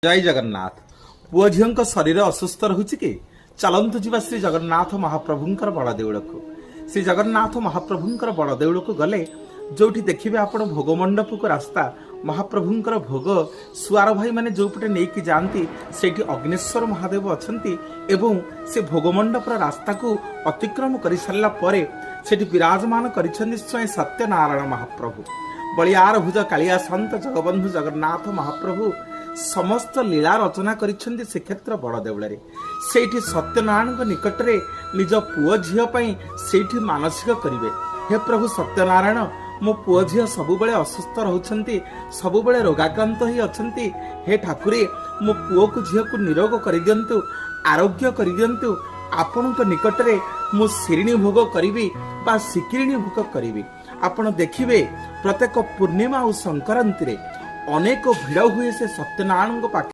ଜୟ ଜଗନ୍ନାଥ। ପୁଅ ଝିଅଙ୍କ ଶରୀର ଅସୁସ୍ଥ ରହୁଛି କି? ଚାଲନ୍ତୁ ଯିବା ଶ୍ରୀ ଜଗନ୍ନାଥ ମହାପ୍ରଭୁଙ୍କର ବଡ଼ ଦେଉଳକୁ। ଶ୍ରୀ ଜଗନ୍ନାଥ ମହାପ୍ରଭୁଙ୍କର ବଡ଼ ଦେଉଳକୁ ଗଲେ ଯୋଉଠି ଦେଖିବେ ଆପଣ ଭୋଗ ମଣ୍ଡପକୁ ରାସ୍ତା, ମହାପ୍ରଭୁଙ୍କର ଭୋଗ ସୁଆର ଭାଇମାନେ ଯୋଉପଟେ ନେଇକି ଯାଆନ୍ତି, ସେଇଠି ଅଗ୍ନେଶ୍ୱର ମହାଦେବ ଅଛନ୍ତି ଏବଂ ସେ ଭୋଗ ମଣ୍ଡପର ରାସ୍ତାକୁ ଅତିକ୍ରମ କରିସାରିଲା ପରେ ସେଠି ବିରାଜମାନ କରିଛନ୍ତି ସ୍ୱୟଂ ସତ୍ୟନାରାୟଣ ମହାପ୍ରଭୁ। ବଳିଆର ଭୁଜ କାଳିଆ ସନ୍ତ ଜଗବନ୍ଧୁ ଜଗନ୍ନାଥ ମହାପ୍ରଭୁ ସମସ୍ତ ଲୀଳା ରଚନା କରିଛନ୍ତି ଶ୍ରୀକ୍ଷେତ୍ର ବଡ଼ ଦେଉଳରେ। ସେଇଠି ସତ୍ୟନାରାୟଣଙ୍କ ନିକଟରେ ନିଜ ପୁଅ ଝିଅ ପାଇଁ ସେଇଠି ମାନସିକ କରିବେ। ହେ ପ୍ରଭୁ ସତ୍ୟନାରାୟଣ, ମୋ ପୁଅ ଝିଅ ସବୁବେଳେ ଅସୁସ୍ଥ ରହୁଛନ୍ତି, ସବୁବେଳେ ରୋଗାକ୍ରାନ୍ତ ହେଇ ଅଛନ୍ତି। ହେ ଠାକୁରେ, ମୋ ପୁଅକୁ ଝିଅକୁ ନିରୋଗ କରିଦିଅନ୍ତୁ, ଆରୋଗ୍ୟ କରିଦିଅନ୍ତୁ। ଆପଣଙ୍କ ନିକଟରେ ମୁଁ ଶିରିଣୀ ଭୋଗ କରିବି ବା ଶିକିରିଣୀ ଭୋଗ କରିବି। ଆପଣ ଦେଖିବେ, ପ୍ରତ୍ୟେକ ପୂର୍ଣ୍ଣିମା ଆଉ ସଂକ୍ରାନ୍ତିରେ ଅନେକ ଭିଡ଼ ହୁଏ ସେ ସତ୍ୟନାରାୟଣଙ୍କ ପାଖରେ।